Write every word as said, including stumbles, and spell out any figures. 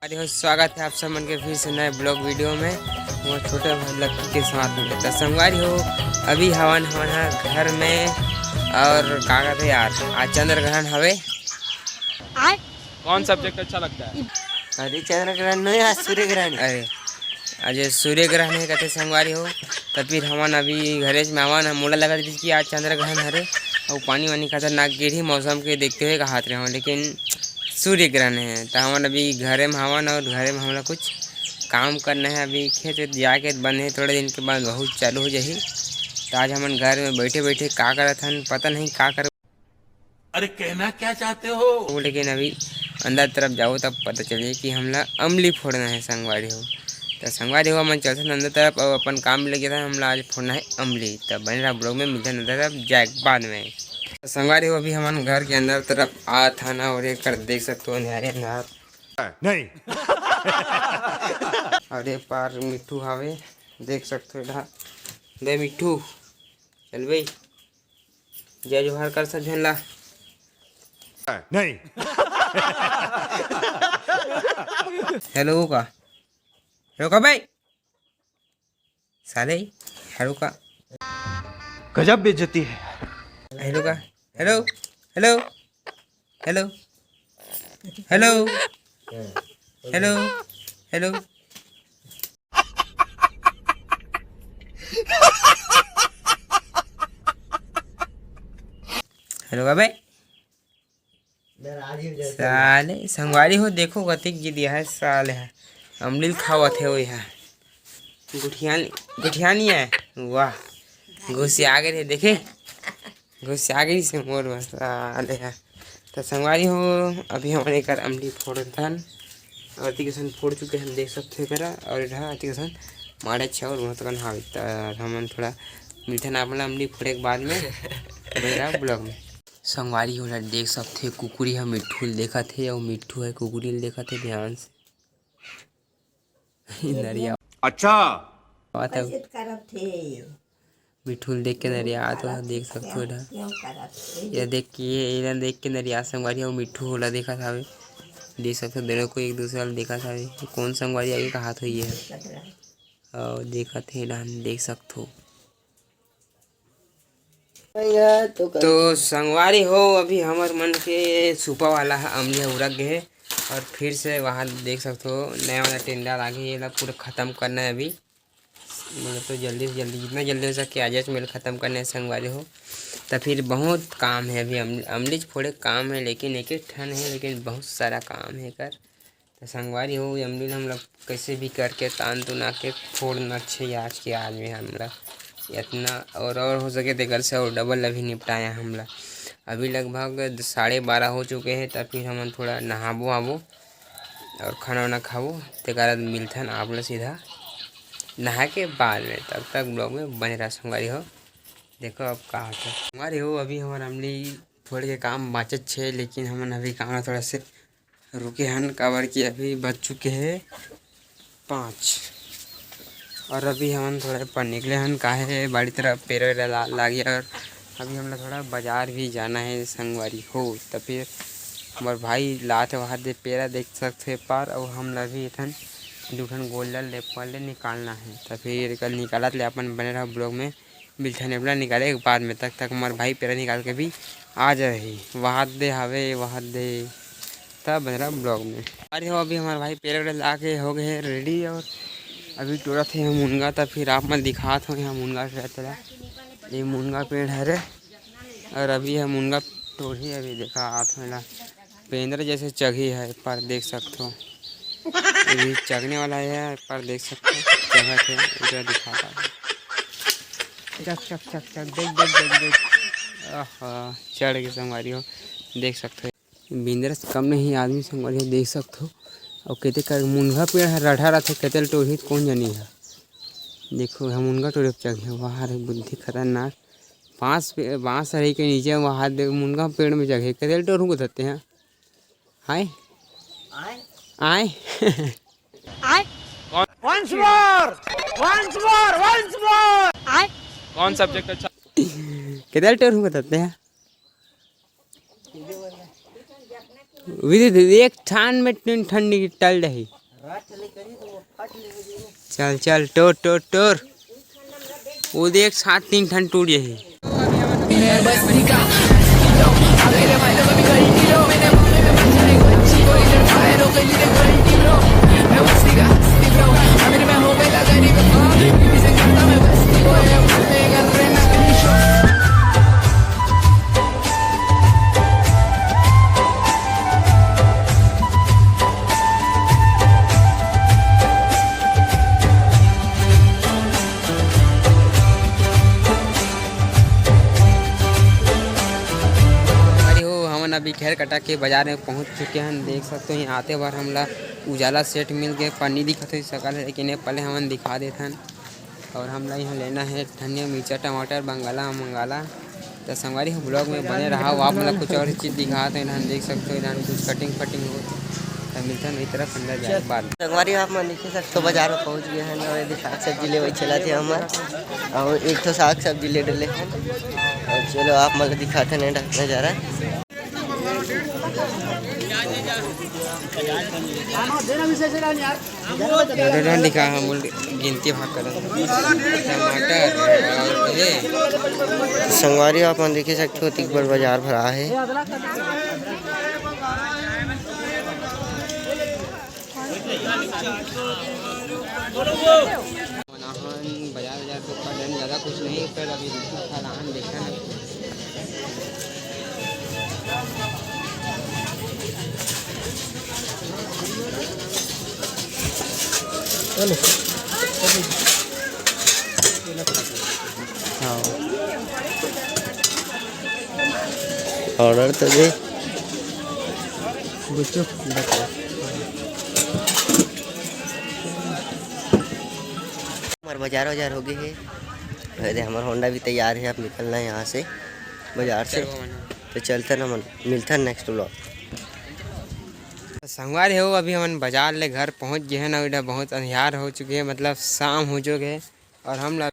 अरे हो, स्वागत है आप सब मन के फिर से नए ब्लॉग वीडियो में, वो छोटे भाई लक्की के साथ में। तो संगवारी हो, अभी हवन हवन है घर में, और का कहते यार, आज चंद्र ग्रहण हवे। कौन सब्जेक्ट अच्छा लगता है? अरे चंद्र ग्रहण नहीं, आज सूर्य ग्रहण है। अरे आज सूर्य ग्रहण है कहते संगवारी हो, तो फिर हमन अभी घरेच में हवन। मोला लगा कि आज चंद्र ग्रहण हरे, और पानी वानी खतरनाक गिरही, मौसम के देखते हुए कहात रहे हो, लेकिन सूर्य ग्रहण है, तो हमन अभी घरे में हवन और घरे में हमला कुछ काम करना है। अभी खेत वेत जाके बंद है, थोड़े दिन के बाद बहुत चालू हो जाही। तो आज हमन घर में बैठे बैठे का करत हन, पता नहीं का कर। अरे कहना क्या चाहते हो? वो लेकिन अभी अंदर तरफ जाओ तब पता चलिए कि हमला अमली फोड़ना है संगवारी हो। तो संगवारी हो, हमन चलथन अंदर तरफ और अपन काम में लगे था, हमला आज फोड़ना है अमली। तो बने रहा ब्लॉग में, मिलथन अंदर तरफ जाए के बाद में। तो संगवारी हो, अभी हमन घर के अंदर तरफ आत हन और ये कर देख सकते हो, अंधारे अंधार नहीं। और ये पार मिट्ठू हावे, देख सकते हो इधर। दे मिट्ठू, चल भाई, जय जोहार कर सब झन ला। नहीं। हेलो का, हेलो का भाई, साले, हेलो का। गजब बेइज्जती है। हेलो का, hello, hello, hello, hello, hello, hello, hello का भाई। साले संगवारी हो, देखो कतिक गिद्ध है साले है, अमली ल खावत है वो यहाँ। गुठियानी, गुठियानी है, वाह, घुसिया गे रे, देखे, घुसिया गे से मोर बस साले है। तो संगवारी हो, अभी हमन एकर अमली फोड़थन, और अति किसन फोड़ चुके हम, देख सकते हो करा, और इधर अति किसन माड़े छे और बहुत कन हावे। तो हमन थोड़ा मीठा नाप ला अमली फोड़े के बाद में, बने रहा ब्लॉग में। संगवारी हो, देख सकथे, कुकुरी ह मिट्ठू ल देखत हे, अउ मिट्ठू ह कुकुरी ल देखत हे ध्यान से। नरिया अच्छा। बात है। कैसे करत हे? मिट्ठू ल देख के नरिया तो देख सकथो एला। क्यों करत हे? ये देख के, ये एला देख के नरिया संगवारी, अउ मिट्ठू ओला देखत हावे। देख सकथो, दोनों को एक दूसरा ल देखत हावे। ये कौन संगवारी आगे कहात होही ये ह? अउ देखत हे, एला देख सकथो। तो संगवारी हो, अभी हमर मन के सुपा वाला ह, अमली ह उरक गे हे, और फिर से वहाँ देख सकथो, नया वाला टेंडा लागे, एला पूरा खत्म करना है अभी। मतलब तो जल्दी से जल्दी, जितना जल्दी हो सके, आज आज मेल खत्म करना है संगवारी हो। तो फिर बहुत काम है अभी, अम-, अमलीच फोड़े काम है, लेकिन एक एक ठन है, लेकिन बहुत सारा काम है कर। तो संगवारी हो, अमली ल हमला कैसे भी करके तान तुना के फोड़ना चाहिए आज के, आज में हमला इतना, और, और हो सके तो एकर से और डबल अभी निपटाया हमला। अभी लगभग साढ़े बारह हो चुके हैं, तब फिर हमन थोड़ा नहाबो आबो और खाना वाना खाबो, तेकर बाद मिलथन आप लोग सीधा नहा के बाद में। तब तक ब्लॉग में बने रहा संगवारी हो। देखो अब का होता है संगवारी हो। अभी हमारा अमली फोड़ के काम बाँचत छे, लेकिन हमन अभी काम ला थोड़ा से रुके हन, काबर कि अभी बज चुके हे पाँच। और अभी हमन थोड़ा पर निकले हन, काहे बाड़ी तरफ पेड़ वेड़ ला-, लागे, और अभी हमला थोड़ा बाजार भी जाना है संगवारी हो। त फिर हमर भाई लात हे वहाँ दे पेड़ा देख सकथे पार, अउ हमला भी एठन दू ठन गोल्डन एप्पल ले निकालना है। त फिर कल निकालत ले अपन बने रहो ब्लॉग में। मिलथन एपला निकाले के बाद में, तक तक हमार भाई पेड़ा निकाल के भी आ जाही। वहाद दे हावे, वहाद दे। तब बने रहा ब्लॉग में। अरे हो, अभी हमार भाई पेड़ा वेड़ा ला के हो गए हैं रेडी, और अभी टोरत हे हम मुनगा। तब फिर आप मन दिखात हो यहाँ मुनगा के तेला। ये मुनगा पेड़ हरे, और अभी हम मुनगा टोरही। अभी देखा आत हो एला। पेंदरा जैसे चघी है, पर देख सकथो, ये भी चघने वाला है, पर देख सकथो, चघत है, इधर दिखाता है। चक, चक, चक, चक, देख, देख, देख, देख। आहा, चढ़ के संगवारी हो, देख सकथो। बेंदरा से कम नहीं आदमी संगवारी हो, देख सकथो। अउ केते कर मुनगा पेड़ ह रढ़ा रथे, केते ल टोरही त कोन जनी ह। देखो, हम मुनगा टोरे चघे, वाह रे बुद्धि खतरनाक। बांस पे, बांस रही के नीचे वहाद दे, मुनगा पेड़ में चघे, केते ल टोरहूं को धरते हैं। हाय। आय। आय। Once more, once more, once more। कौन सब्जेक्ट अच्छा? केते ल टोरहूं को धरते हैं। विधि एक ठान में तीन ठन निकल रही। चल चल, टोर टोर टोर। वो देख, सात तीन ठन टूट जाही। अरे हो, हमन अभी खैरकटा के बाजार में पहुंच चुके हन। देख सकते हो, यहाँ आते बार हमला उजाला सेठ मिल गए, पर नहीं दिखत हो सकल है, लेकिन ये पहले हमन दिखा देथन। और हमला यहाँ लेना है धनिया, मिर्चा, टमाटर, बंगाला, मंगाला। तो संगवारी हो, vlog में बने रहा, आप मतलब कुछ और चीज़ दिखाते हैं, इधर देख सकते हो, इधर कुछ कटिंग फटिंग हो। तो मिलता नहीं तरफ अंदर जाए बाद में। संगवारी हो, आप मन देखे सकते हो, बाजार में पहुँच गए हैं और ये साग सब्जी लेवे चला थे हमन। और एक ठो साग सब्जी ले डले हैं। और चलो, आप मन दिखाते हैं नज़ारा। गिनती भाग करन। टमाटर और ये। संगवारी हो, आप मन देखे सकते हो, अतिक बड़ बाजार भरा है। बाजार, बाजार तो ज़्यादा कुछ नहीं, पर अभी देखा ना। हाँ, ऑर्डर तो दे। गुपचुप बताओ। हमार बाजार वाजार हो गए है। अरे, हमार होंडा भी तैयार है, अब निकलना है यहाँ से बाजार से। तो चलते ना मन, मिलता है next vlog। संगवारी हो, अभी हमन बाजार ले घर पहुँच गए हैं ना, इधर बहुत अंधियार हो चुके हैं, मतलब शाम हो चुके हैं। और हम लोग